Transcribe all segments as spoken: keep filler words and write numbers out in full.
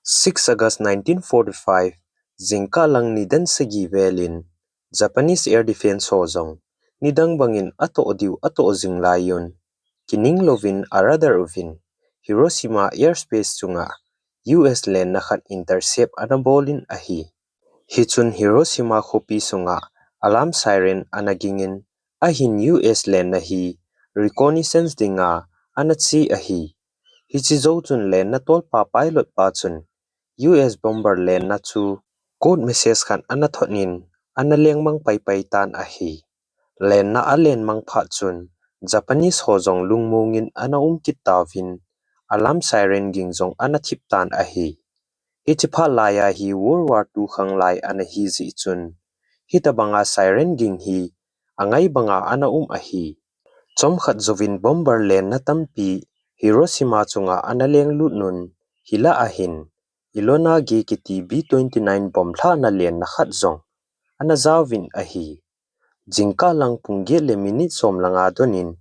Six August nineteen forty-five, jingkah lang nidan sagi velin, Japanese Air Defense ho jong, nidang bangin atoh diu atoh jing laiyun, kining louvin a radar uvin, Hiroshima airspace chunga U S lenna khat intercept ana bolin ahi. Hichun Hiroshima khopi sunga alarm siren ana gingin, ahin U S lenna hi reconnaissance dinga ana che ahi. Hiche jou chun lenna tolpa pilot pa chun U S bomber lenna chu code message khat ana thotnin ana lengmang paipai tan ahi. Lenna alen mang phat chun Japanese ho jong lungmongin ana um kit tauvin, alarm siren ging jong ana thip tan ahi. Hiche phat laiya hi World War two khang lai ana hi jeh chun, hitabanga siren ging hi angai banga ana um ahi. Chomkhat jouvin bomber lenna tampi Hiroshima chunga ana lenglut nun, hilah ahin Enola Gay kiti B twenty-nine bomb lhahna lenna khat jong ana jaovin ahi. Jingkah lang pung get le minute som langa donin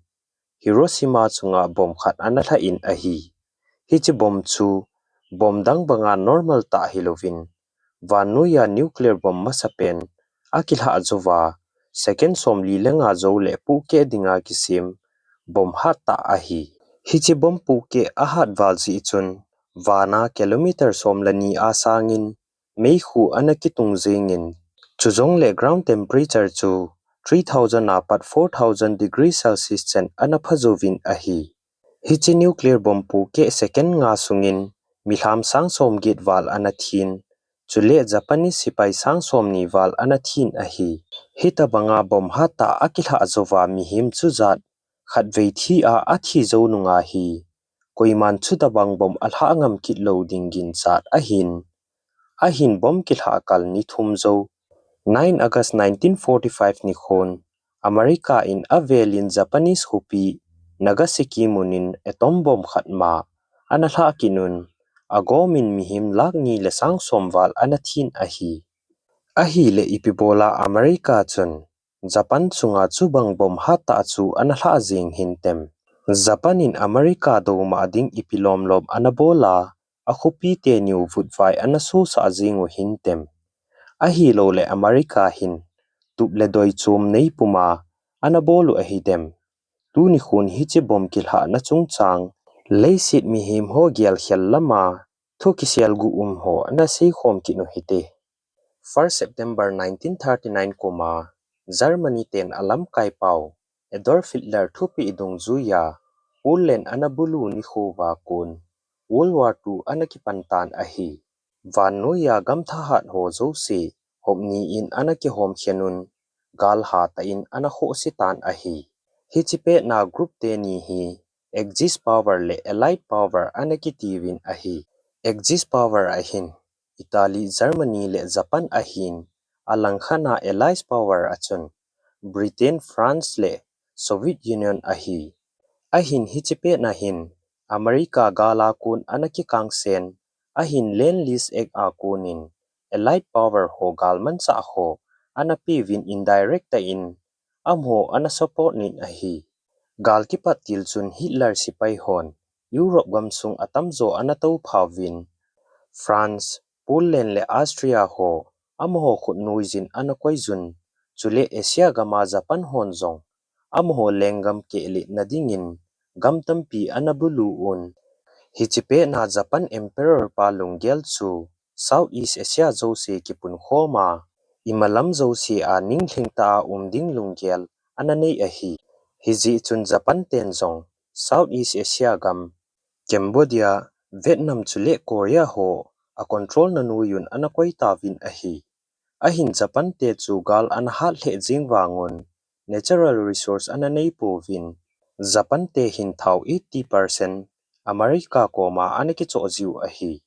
Hiroshima chunga bomb khat ana lhahin ahi. Hiche bomb chu bomb dang banga normal tah hilouvin, vannoiya nuclear bomb masapen akilhah jouva, second somli le nga jou le pohkeh dinga kisem bomb hattah ahi. Hiche bomb pohkeh ahat val jeh chun, vana kilometer som le ni a sangin meikhu ana kitung jingin, chujongle ground temperature chu three thousand apat four thousand degree Celsius chan ana phajouvin ahi. Hiche nuclear bomb pohkeh second nga sungin milham sang som get val ana thin, chule Japanese sepai sang somni val ana thin ahi. Hitabanga bomb hattah akilhah jouva mihem chujat khatvei thi a athi jou nunga hi, koiman chutabang bomb alhah ngam kit lou ding ginchat ahin. Ahin bomb kilhah kal ni thum jou, nine August nineteen forty-five nikhon, America in avelin Japanese khopi Nagasaki munin atom bomb khat ma ana lhah kit un, agomin mihem lakh ni le sang som val ana thin ahi. Ahile ipi bola America chun Japan chunga chubang bomb hattah chu ana lhah jing hintem? Japan in America douma ding ipi lomlom ana bola, akhopi teniu vutvai ana sosah jing u hintem? Ahilouleh America hin tup le doi chom nei puma ana bol u ahidem? Tuni khun hiche bomb kilhahna chungchang, leiset mihem ho gelkhel lama thu kiselguh um ho ana seikhom kit u hite. First September nineteen thirty-nine kuma, Germany ten alamkaipau Adolf Hitler thupeh dungjuiya Poland ana bulu nikho uva kon World War two ana kipan tan ahi. Vannoiya gam thahat ho jouse hop ni in ana kihom khen un, gal hatah in ana khohse tan ahi. Hiche petna group teni hi Axis power le Allied power ana kitiuvin ahi. Axis power ahin Italy, Germany le Japan ahin, alangkhatna Allied power a chun Britain, France le Soviet Union ahi. Ahin hiche petna hin America gal a kon ana kikangsen, ahin Lend-Lease Act a konin Allied power ho galmanchah ho ana peuvin indirect tah in amaho ana support nin ahi. Gal kipat til chun Hitler sepai hon Europe gamsung atamjo ana touphauvin, France, Poland le Austria ho amaho khut noiyin ana koiyun, chule Asia gama Japan hon jong amaho lenggam kehletna dingin gam tampi ana bulu un. Hiche petna Japan Emperor pa lunggel chu Southeast Asia jouse kipunkhoma, imalam jouse a ninglhing tah a um ding lunggel ana nei ahi. Hijeh chun Japan ten jong Southeast Asia gam, Cambodia, Vietnam chule Korea ho acontrol na noiyin ana koitauvin ahi. Ahin Japan te chu gal ana hat lheh jing vangun natural resource ana neipouvin, Japan te hin thao eighty percent America koma ana kichoh jiu ahi.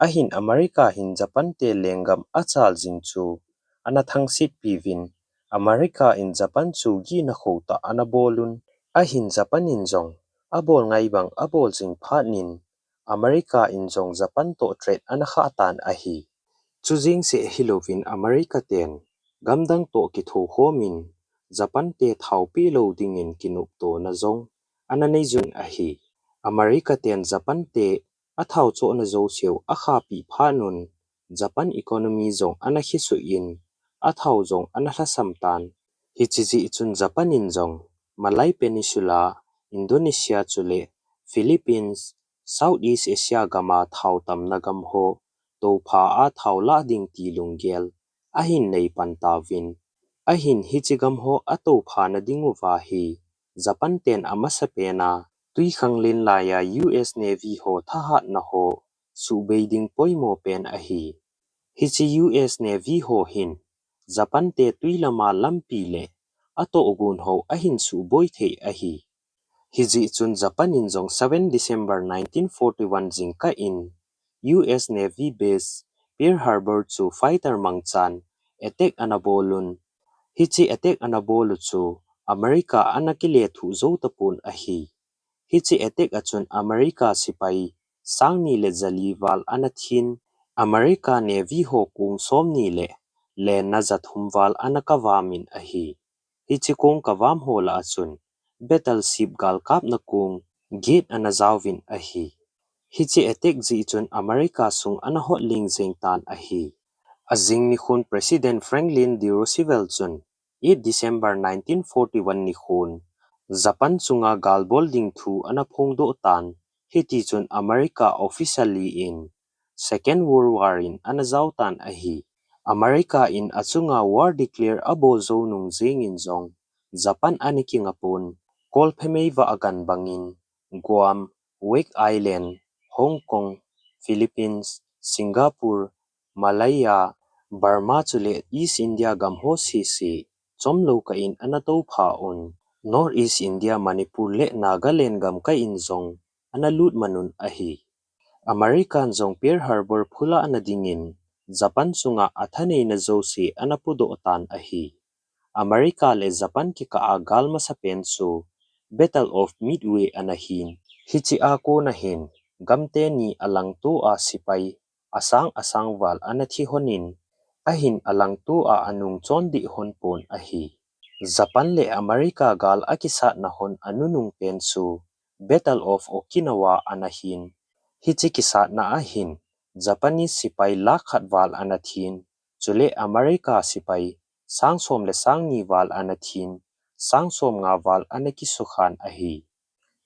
Ahin America hin Japan te lenggam achal jing chu ana thangsetpiuvin, America in Japan chu gihna khotah ana bolun, ahin Japan in jong abol ngai bang abol jing phat in, America in jong Japan toh trade ana khah tan ahi. Chujeng seh hilouvin America ten gamdang toh kithokhomin Japan te thao peh lou dingin kinoptona jong ana neiyun ahi. America ten Japan te athao chohna jouseu akhapi phat un, Japan economy jong ana khisuh in, athao jong ana lhasam tan. Hiche jeh chun Japan in jong Malay Peninsula, Indonesia chule Philippines, Southeast Asia gam a thao tamna gam ho toupha a thao lah ding ti lunggel ahin nei pan tauvin. Ahin hiche gam ho atoupha na ding uva hi Japan ten amasapen a twikhanglen lai a U S Navy ho thahatna ho suhbei ding poimo pen ahi. Hiche U S Navy ho hin Japan te twi lam a lampi le atohgon ho ahin suhboi thei ahi. Hijeh chun Japan in jong seven December nineteen forty-one jingkah in U S Navy base Pearl Harbor chu fighter mangchan attack ana bol un. Hiche attack ana bol u chu America ana kilethuh jou tapon ahi. Hiche attack a chun America sepai sang ni le jali val ana thin, America Navy ho kong som ni le lenna ja thum val ana kavam in ahi. Hiche kong kavam ho lah a chun battleship galkapna kong get ana jaovin ahi. Hiche attack jeh chun America sung ana hot leng jeng tan ahi. Ajing nikhon President Franklin D Roosevelt chun eight December nineteen forty-one nikhon Japan chunga gal bol ding thu ana phongdoh tan, hiti chun America officially in Second World War in ana jao tan ahi. America in achunga war declare abol jou nung jeng in jong Japan ana kingapon, Kol phe mei vah a gan bangin Guam, Wake Island, Hong Kong, Philippines, Singapore, Malaya, Burma chule East India gam ho sese chomlou kah in ana toupha un. North East India, Manipur le Nagaland gam kah in jong ana lut man un ahi. American jong Pearl Harbor phulahna dingin Japan chunga athaneina jouse ana pudoh tan ahi. America le Japan kikah a gal masapen chu Battle of Midway ana hin. Hiche a kona hin gamteni alangtoa sepai asang asang val ana thi lhonin, ahin alangtoa anung chondih lhon pon ahi. Japan le America gal akisatna lhon anunung pen chu Battle of Okinawa ana hin. Hiche kisatna a hin Japanese sepai lakh khat val ana thin, chule America sepai sang som le sang ni val ana thin, sang som nga val ana kisukhan ahi.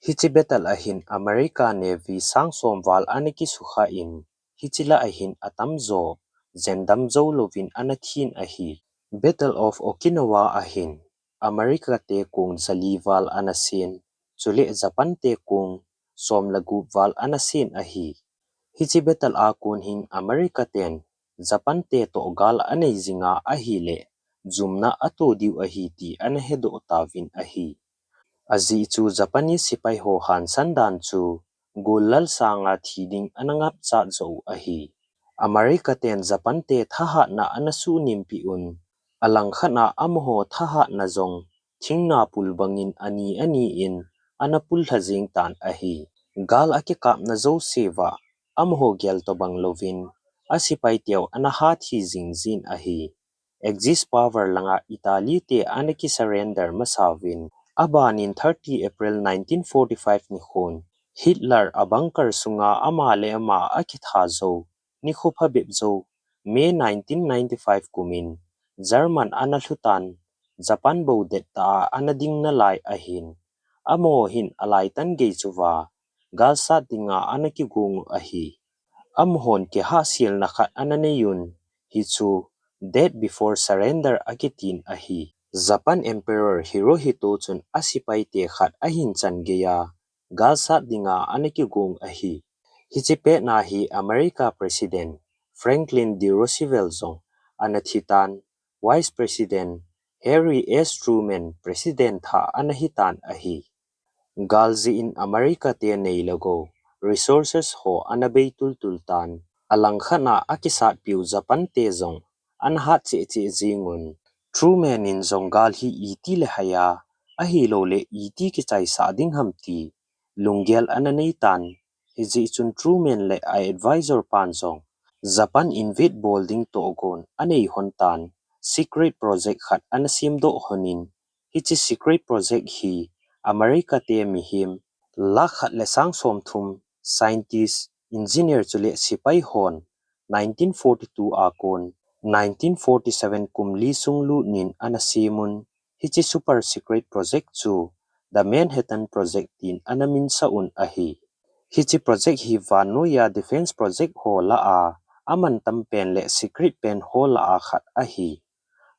Hiche battle a hin America Navy sang som val ana kisukha in, hiche lah a hin atamjo jendam jou louvin ana thin ahi. Battle of Okinawa a hin America te kong jali val ana sen, chule Japan te kong som le gup val ana sen ahi. Hiche battle a kon hin America ten Japan te toh gal anei jinga ahile, jumna ato diu ahi ti ana hedoh tauvin ahi. Ajeh chu Japanese sepai ho hansan dan chu gollal sanga thi ding ana ngapchat joh u ahi. America ten Japan te thahatna ana suhnimpeh un, alangkhat a amaho thahatna jong thingna pul bangin ani ani in ana pullha jeng tan ahi. Gal akikapna jouse vah amaho gel tobang louvin asepai teu ana hathi jing jin ahi. Axis power langa Italy te ana kisurrender masa uvin, abanin thirty April nineteen forty-five nikhon Hitler a bunker sunga ama le ama akitha jou, nikho phabep jou, May nineteen ninety-five kumin German ana lhutan, Japan bou dettah a ana ding nalai ahin. Amaho hin alaitan gei chuva galsat dinga ana kigong u ahi. Amahon kihahselna khat ana nei un, hichu Death Before Surrender akitin ahi. Japan Emperor Hirohito chun asepai te khat ahin chan geiya galsat dinga ana kigong ahi. Hiche petna hi America President Franklin D Roosevelt jong ana thitan, Vice President Harry S Truman President thah ana hitan ahi. Gal jeh in America te nei le gou resources ho ana bei tultul tan, alangkhat a akisatpiu Japan te jong ana hat cheh cheh jing un. Truman in jong gal hi iti le haiya, ahilouleh iti kichaisah ding ham ti lunggel ana nei tan, hijeh chun Truman le a advisor pan jong Japan invade bol ding tohgon anei lhon tan, secret project khat ana semdoh lhonin, hiche secret project hi America te mihem lakh khat le sang som thum, scientist, engineer chule sipai hon nineteen forty-two a kon nineteen forty-seven kum li sung lut nin ana sem un, hiche super secret project chu The Manhattan Project tin ana minsah un ahi. Hiche project hi vannoiya defense project ho lah a amantam pen le secret pen ho lah a khat ahi.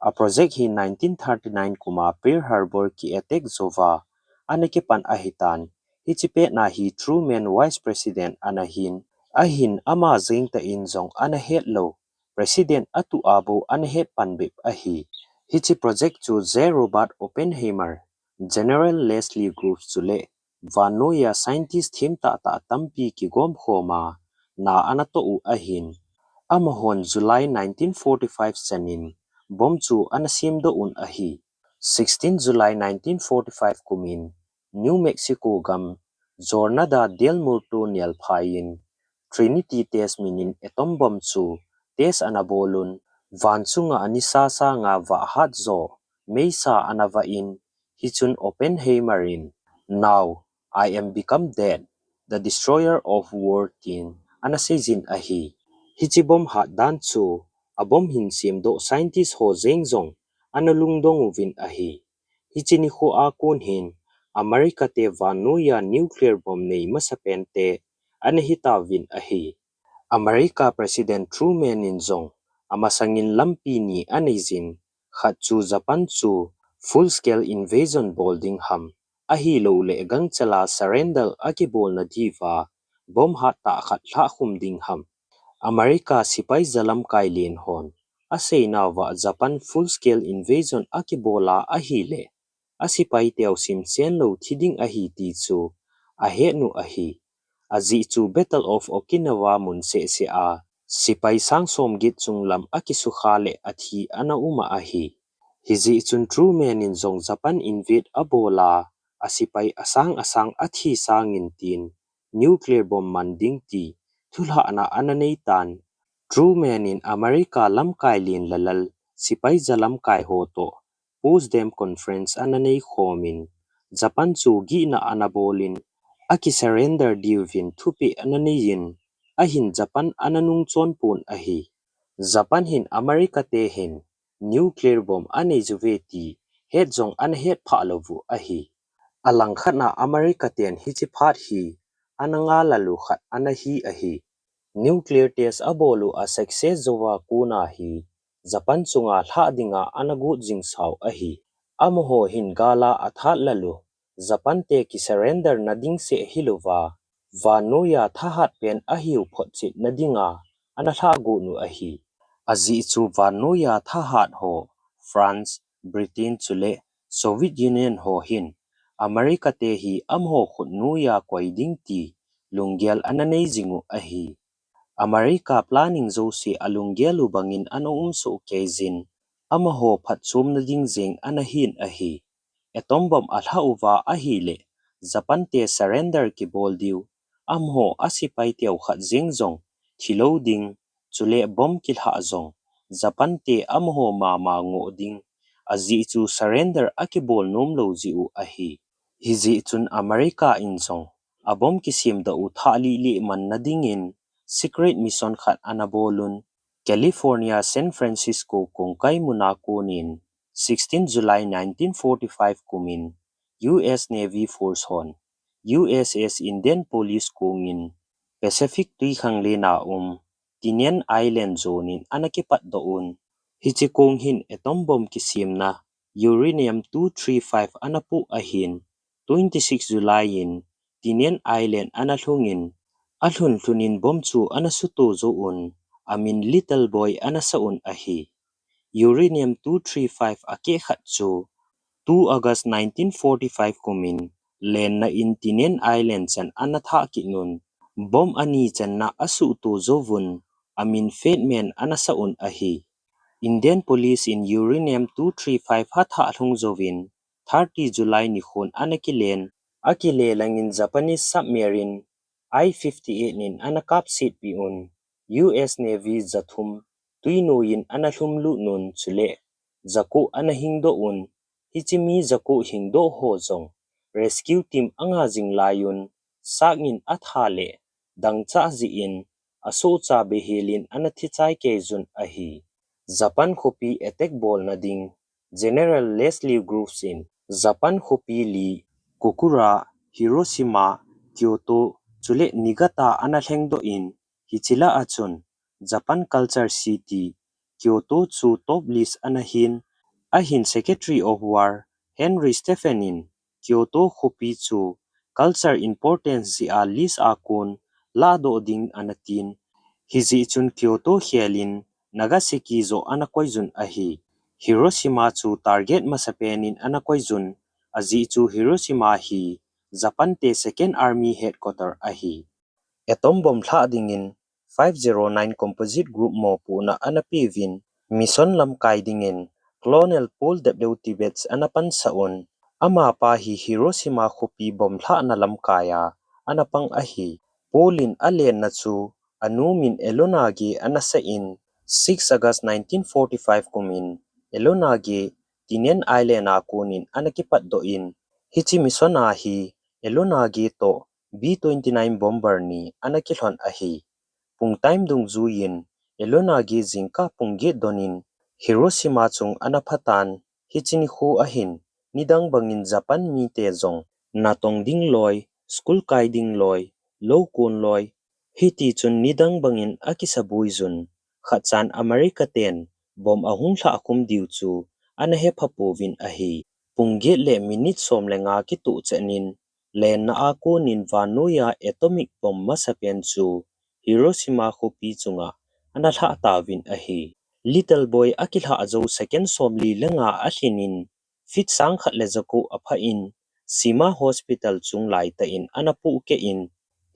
A project hi nineteen thirty-nine kum a Pearl Harbor ki attack jouva ana kipan ahitan, hiche pet na hi Truman Vice President ana hin, ahin ama jeng tah in jong ana het lou, President atu a bou ana het pan bep ahi. Hiche project chu J Robert Oppenheimer, General Leslie Groves chule vannoiya scientist themtah tah tampi kigom khom a na ana toh u ahin. Amahon July nineteen forty-five chan in bomb chu ana semdoh un ahi. Sixteen July nineteen forty-five kum in New Mexico gam Jornada del Muerto nelphai in Trinity test min in atom bomb chu test ana bol un, van chunga anisa sanga vah hat jo meisa ana vah in, hichun Oppenheimer in, "Now I am become dead, the destroyer of world," tin ana seijin ahi. Hiche bomb hat dan chu a bomb hin semdoh scientist ho jeng jong ana lungdong uvin ahi. Hiche nikho a kon hin America te vannoiya nuclear bomb nei masa pen te ana hitauvin ahi. America President Truman in jong amasangin lampi ni aneijin, khat chu Japan chu full scale invasion bol ding ham, ahilouleh gangchela surrender akibolna diuva bomb hat tah khat lhahkhum ding ham. America sipai jalamkai len hon aseinauva Japan full scale invasion akibol a ahileh, asipai teu simsen lou thi ding ahi ti chu ahet u ahi. Ajeh chu Battle of Okinawa mun sehseh a sipai sang som get chunglam akisukha le athi ana um a ahi. Hijeh chun Truman in jong Japan invade abol a, asipai asang asang athi sangin tin nuclear bomb man ding ti thulhahna ana neitan, Truman in America lamkai len lalal sipai jalamkai ho toh Potsdam Conference ana neikhomin, Japan chu gihna ana bolin, akisurrender diuvin thupeh ana neiyin, ahin Japan ana nungchon pon ahi. Japan hin America te hin nuclear bomb anei uve ti het jong ana hetphah lou u ahi. Alangkhat a America ten hiche phat hi ana ngalal u khat ana hi ahi. Nuclear test abol u asuccess jouva kona hi Japan chunga lhah dinga ana got jing sau ahi. Amaho hin gal a athat lal u Japan te kisurrender na ding seh hilouva, vannoiya thahat pen ahiu photchetna dinga ana lhah got u ahi. Ajeh chu vannoiya thahat ho, France, Britain chule Soviet Union ho hin America te hi amaho khutnoiya koi ding ti lunggel ana nei jing u ahi. America planning jouse alunggel u bangin ana um sohkei jin, amaho phatchomna ding jeng ana hin ahi. Atom bomb alhah uva ahileh, Japan te surrender kibol diu, amaho asipai teu khat jeng jong thilou ding, chule bomb kilhah jong Japan te amaho mama ngoh ding, ajeh chu surrender akibol nom lou jeh u ahi. Hijeh chun America in jong a bomb kisemdoh u thah lih lih manna dingin secret mission khat ana bol un, California San Francisco kongkai muna konin sixteen July nineteen forty-five kumin U S Navy Force hon U S S Indianapolis kongin Pacific twikhanglen a um Tinian Island jonin ana kipatdoh un. Hiche kong hin atom bomb kisemna uranium two three five ana poh ahin, twenty-six July in Tinian Island ana lhungin, alhun lhunin bomb chu ana suto jou un, amin Little Boy ana sah un ahi. Uranium two three five akeh khat chu two August nineteen forty-five kumin lenna in Tinian Island chan ana thah kit un, bomb ani channa asuhto jouvun, amin Fat Man ana sah un ahi. Indianapolis in uranium two three five ha thah lhung jouvin, thirty July nikhon ana kilen, akile langin Japanese submarine I fifty-eight in ana kapsetpeh un, U S Navy jathum twi noiyin ana lhumlut un, chule jako ana hingdoh un, hiche mi jako hingdoh ho jong rescue team anga jing laiyun, sakngin atha le dangchah jeh in asohcha beihel in ana thi chai kei jun ahi. Japan khopi attack bolna ding General Leslie Groves in Japan khopi li Kokura, Hiroshima, Kyoto chule Niigata ana lhengdoh in, hiche lah a chun Japan Culture City, Kyoto chu top list ana hin, ahin Secretary of War Henry Stephan in Kyoto khopi chu culture importance jeh a list a kon lahdoh ding ana tin, hijeh chun Kyoto khel in Nagasaki joh ana koi jun ahi. Hiroshima chu target masapen in ana koi jun, ajeh chu Hiroshima hi Japan te Second Army headquarter ahi. Atom bomb lhah dingin five zero nine Composite Group mopohna ana peuvin, mission lamkai dingin Colonel Paul W. Tibbets ana pansah un, amapa hi Hiroshima khopi bomb lhahna lamkai a ana pang ahi. Paul in alenna chu anu min Elona Gay ana sah in, six August nineteen forty-five kum in Elona Gay Tinian Island a kon in ana kipatdoh in, hiche mission a hi Elona Gay toh B twenty-nine bomber ni ana kilhon ahi. Pung time dungjuiyin Elona Gay jingkah pung get donin Hiroshima chung ana phatan, hiche nikho ahin nidang bangin Japan mite jong natong ding loi, school kai ding loi, lou kon loi, hitichun nidang bangin akisabui jun, khatchan America ten bomb ahung lhah khum diu chu ana hepha pouvin ahi. Pung get le minute som le nga kitoh chan in lenna a konin vannoiya atomic bomb masapen chu Hiroshima khopi chunga ana lhah tauvin ahi. Little Boy akilhah jou second somli le nga alhin in feet sang khat le jako apha in Shima Hospital chung laitah in ana pohkeh in,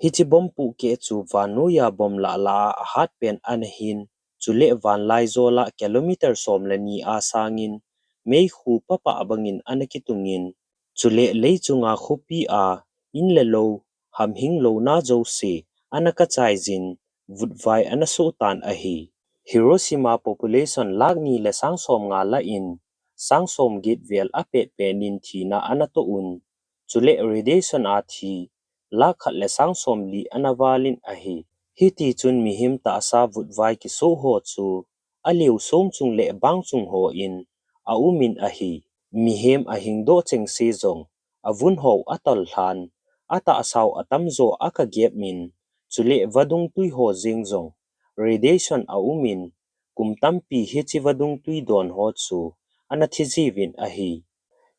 hiche bomb pohkeh chu vannoiya bomb lahlah a ahatpen ana hin, chule vanlaijol a kilometer som le ni a sangin meikhu papah bangin ana kitungin, chule leichunga khopi a in le lou, hamhing louna jouse ana kachai jin, vutvai ana soh tan ahi. Hiroshima population lakh ni le sang som nga lah in, sang som get vel apetpen in thina ana toh un, chule radiation a thi lakh khat le sang somli ana valin ahi. Hitichun mihem tahsa vutvai kisoh ho chu aliu som chung le bang chung hon aumin ahi. Mihem ahingdoh chengse jong avun ho atol lhan, atahsau atamjo akagep in, chule vadung tui ho jeng jong radiation aumin, kum tampi hiche vadung tui don ho chu ana thi jiuvin ahi.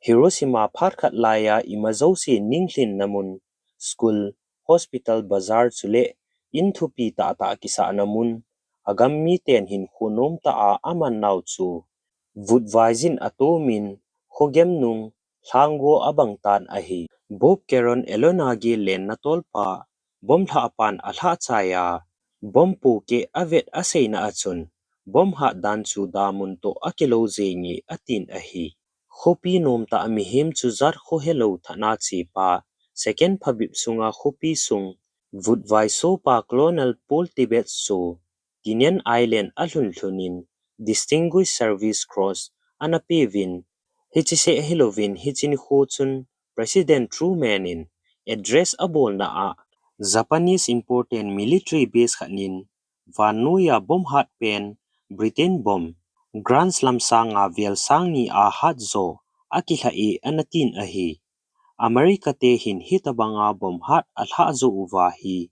Hiroshima phat khat laiya ima jouse ninglhinna mun, school, hospital, bazar chule in thupi tahtah kisahna mun, agam miten hinkho nomtah a aman nau chu vutvai jin atomin, khogem nung lhanggo abang tan ahi. Bob Caron Elona Gay lenna tolpa bomb lhahpan alhah chaiya, bomb pohkeh avet aseina a chun, bomb hat dan chu damun toh akilou jenge atin ahi. Khopi nomtah a mihem chujat khohelou thana chepa, second phabep sunga khopi sung vutvai sohpa Colonel Paul Tibbets chu Tinian Island alhun lhun in Distinguished Service Cross ana peuvin, hiche seh hilouvin hiche nikho chun President Truman in address abolna a, Japanese important military base khat in vannoiya bomb hatpen, Britain bomb, Grand Slam sang nga vel sang ni a hat jo akilhah e ana tin ahi. America te hin hitabanga bomb hat alhah jou uva hi,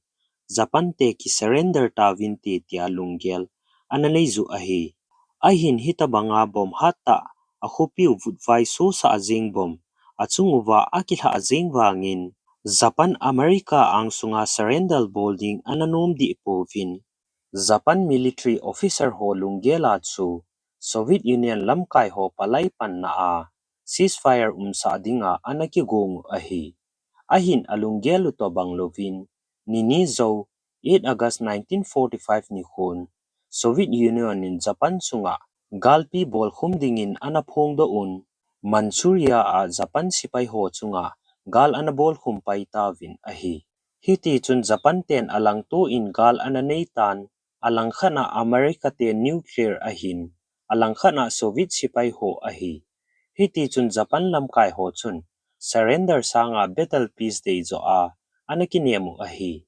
Japan te kisurrender tauvinte tia lunggel ana nei ju ahi. Ahin hitabanga bomb hat tah a khopiu vutvai sohsah jeng bomb achung uva akilhah jeng vangin, Japan America angsunga surrender bol ding ana nom deh pouvin, Japan military officer ho lunggel a chu Soviet Union lamkai ho palai panna a ceasefire umsah dinga ana kigong u ahi. Ahin alunggel u tobang louvin, nini jou, eight August nineteen forty-five nikhon, Soviet Union in Japan chunga galpi bolkhum dingin ana phongdoh un, Manchuria a Japan sepai ho chunga gal ana bolkhum pai tauvin ahi. Hitichun Japan ten alangto in gal ana nei tan, alangkhat a America te nuclear ahin, alangkhat a Soviet sepai ho ahi. Hitichun Japan lamkai ho chun surrender sanga battle peace dei joh a ana kinem u ahi.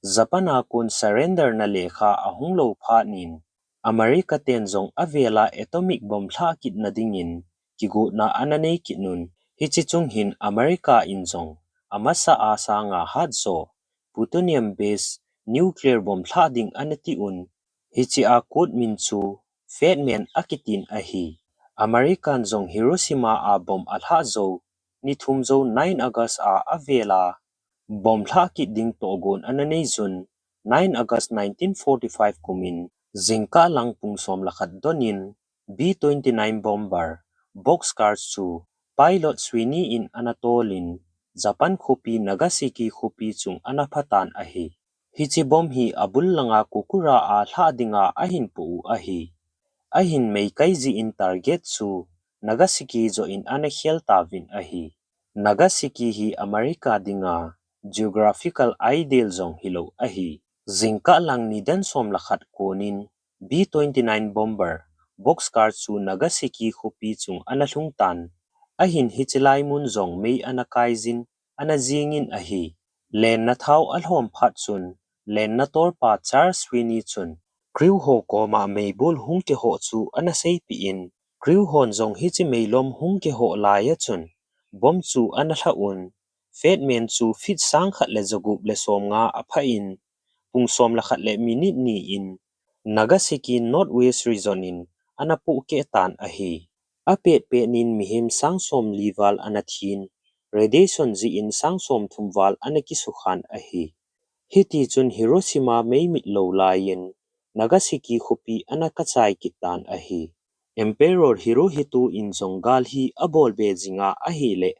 Japan a kon surrender na lekha ahung lou phat in, America ten jong avel a atomic bomb lhah kit na dingin kigotna ana nei kit un. Hiche chung hin America in jong amasa a sanga hat jo plutonium based nuclear bomb lhah ding ana ti un. Hiche a code min chu Fat Man akitin ahi. American jong Hiroshima a bomb alhah jou ni thum jou nine August a avel a bomb lhah kit ding tohgon ana nei jun, nine August nineteen forty-five kumin, jingkah lang pung som le khat don in, B twenty-nine bomber, boxcar chu pilot Sweeney in ana tol in, Japan khopi Nagasaki khopi chung ana pha tan ahi. Hiche bomb hi abul langa Kokura a lhah dinga ahin poh u ahi. Ahin meikai jeh in target chu Nagasaki joh in ana khel tauvin ahi. Nagasaki hi America dinga geographical ideal jong hilou ahi. Jingkah lang nidan som le khat konin B twenty-nine bomber boxcar chu Nagasaki khopi chung ana lhung tan. Ahin hiche lai mun jong mei ana kai jin ana jing in ahi. Lenna thao alhom phat chun, lenna tolpa Charles Sweeney chun, crew ho koma meibol hung kihoh chu ana seipeh in, crew hon jong hiche meilom hung kihoh lai a chun, bomb chu ana lhah un, Fat Man chu feet sang khat le jagup le som nga aphah in, pung som le khat le minute ni in, Nagasaki Northwest Region in ana pohkeh tan ahi. Apet pet nin mihem sang som li val ana thin, radiation jeh in sang som thum val ana kisukhan ahi. Hiti chun Hiroshima mei mit lou lai in, Nagasaki khopi ana kachai kit tan ahi. Emperor Hirohito in jong gal hi abol be jinga ahile,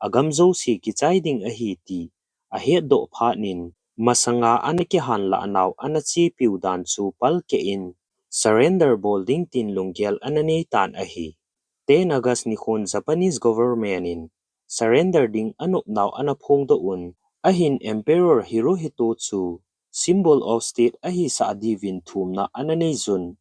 agam jouse kichai ding ahi ti ahet doh phat in, masanga ana kihan lah nau ana chepiu dan chu palkeh in, surrender bol ding tin lunggel ana nei tan ahi. Ten August nikhon Japanese government in surrender ding anop nau ana phongdoh un, ahin Emperor Hirohito chu symbol of state ahisah diuvin thumna ana nei jun,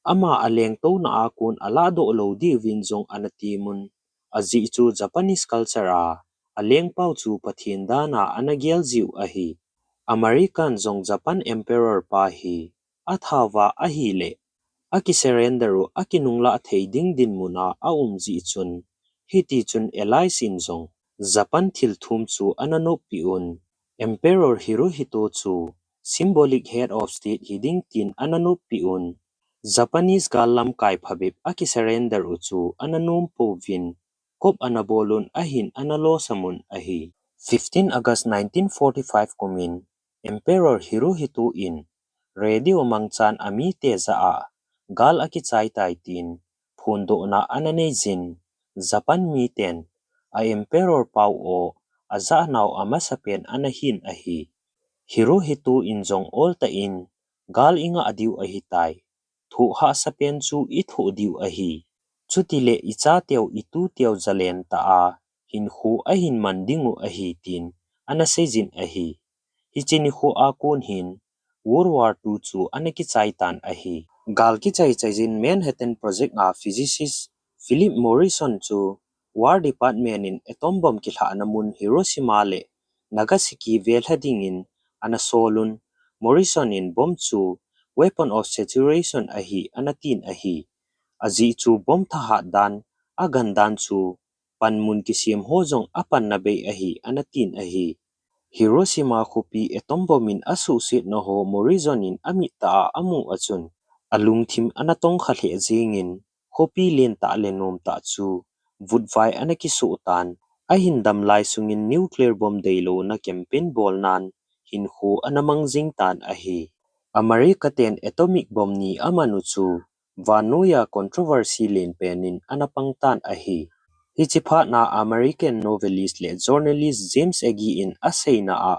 ama alengtouna a kon alahdoh lou diuvin jong ana temun, ajeh chu Japanese culture a alengpau chu Pathen dan a ana gel jiu ahi. American jong Japan Emperor pa hi athauva ahile, akisurrender u akinunglah thei ding dinmun a aum jeh chun, hiti chun Allies in jong Japan thilthum chu ana noppeh un, Emperor Hirohito chu symbolic head of state hiding tin ana noppeh un, Japanese gal lamkai phabep akisurrender u chu ana nom pouvin, kop ana bol un ahin ana losam un ahi. Fifteen August nineteen forty-five kumin, Emperor Hirohito in radio mangchan amite jah a gal akichai tai tin phondohna ana nei jin, Japan miten a Emperor pau o ajah nau amasapen ana hin ahi. Hirohito in jong oltah in, gal ingah diu ahitai, thoh hahsa pen chu ithoh diu ahi. Chutile ichateu ituteu jalen tah a hinkho ahin man dingu ahi tin ana seijin ahi. Hiche nikho a kon hin World War Two chu ana kichai tan ahi. Gal kichai chai jin Manhattan Project a physicist Philip Morrison chu War Department in atom bomb kilhahna mun Hiroshima le Nagasaki velha dingin ana solun, Morrison in bomb chu weapon of saturation ahi ana tin ahi. Ajeh chu bomb thahat dan, agan dan chu panmun kisem ho jong apanna bei ahi ana tin ahi. Hiroshima khopi atom bomb in asuhsetna ho Morrison in amit tah a amu a chun, alungthim ana tongkha lheh jengin, khopi lentah le nomtah chu vutvai ana kisoh tan, ahin damlai sungin nuclear bomb deilouna campaign bolnan hinkho ana mang jing tan ahi. America ten atomic bomb ni aman u chu vannoiya controversy lenpen in ana pang tan ahi. Hiche phatna American novelist le journalist James Agee in aseina a,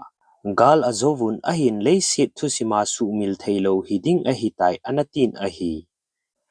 gal ajouvun ahin leiset thusima suhmil theilou hiding ahitai ana tin ahi.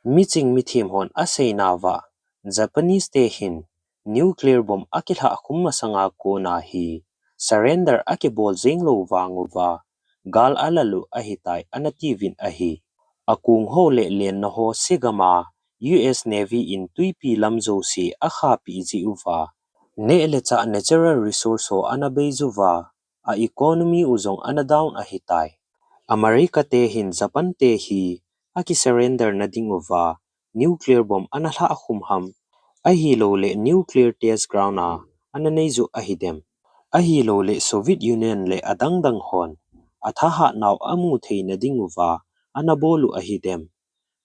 Miching mithem hon aseinauva, Japanese te hin nuclear bomb akilhah khum masanga kona hi surrender akibol jeng lou vang uva, gal alal u ahitai ana tiuvin ahi. Akong ho le lenna ho segam a U S Navy in twipi lam jouse akhahpeh jeh uva, neh le chah natural resource ho ana beiju va, a economy u jong ana down ahitai. America te hin Japan te hi akisurrender na ding uva nuclear bomb ana lhah khum ham, ahilouleh nuclear test ground a ana nei u ahidem, ahilouleh Soviet Union le adang dang hon athahat nau amu thei na ding uva ana bol u ahidem.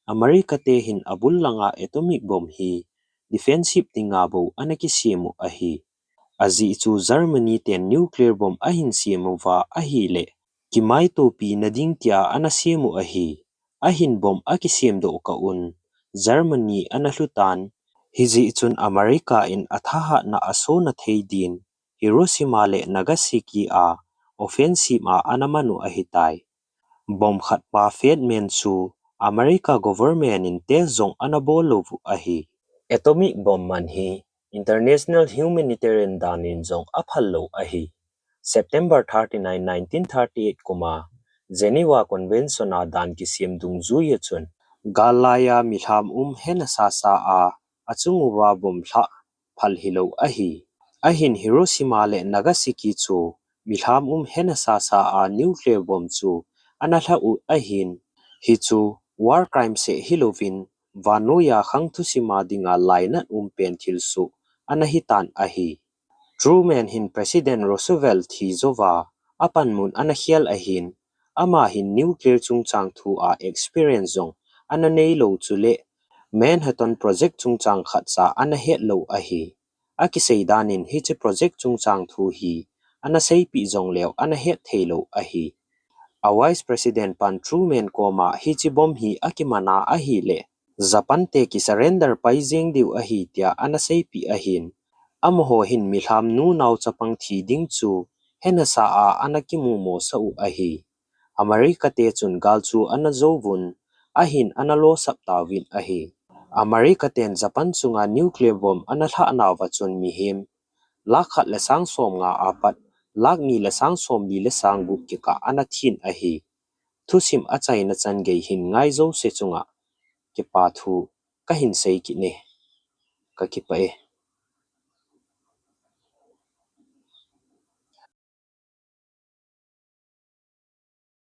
America te hin abul langa atomic bomb hi defensive dinga bou ana kisem u ahi. Ajeh chu Germany ten nuclear bomb ahin sem uva ahileh kimaitopi na ding tia ana sem u ahi. Ahin bomb akisem doh kah un Germany ana lhu tan. Hijeh chun America in athahatna asona thei din Hiroshima le Nagasaki a offensive a ana man u ahitai. Bomb khat pa Fat Man chu America government in test jong ana bol lou u ahi. Atomic bomb man hi international humanitarian dan in jong aphal lou ahi. September thirty-nine, nineteen thirty-eight kum a Geneva Convention a dan kisem dungjui a chun, gal lai a milham um hena sasa a achung uva bomb lhah phal hilou ahi. Ahin Hiroshima le Nagasaki chu milham um hena sasa a nuclear bomb chu ana lhah u ahin. Hichu war crime seh hilouvin vannoiya khang thusim a dinga lainat um pen thilsoh ana hitan ahi. Truman hin President Roosevelt thi jouva apanmun ana khel ahin, ama hin nuclear chungchang thu a experience jong ana nei lou chuleh Manhattan Project chungchang khatcha ana het lou ahi. Akisei dan in hiche project chungchang thu hi ana seipeh jongleu ana het thei lou ahi. A Vice President pan Truman koma hiche bomb hi akiman a ahileh Japan te kisurrender pai jeng diu ahi tia ana seipeh ahin. Amaho hin milham nu nao chapang thi ding chu hena sa a ana kimu mosah u ahi. America te chun gal chu ana jou vun, ahin ana losap tauvin ahi. America ten Japan chunga nuclear bomb ana lhah nauva chun mihem lakh khat le sang som nga apat lakh ni le sang somli le sang gup kikah ana thin ahi. Thusim achaina chan gei hin ngai jouse chunga kipa thu kahin sei kit e. Kakipah e.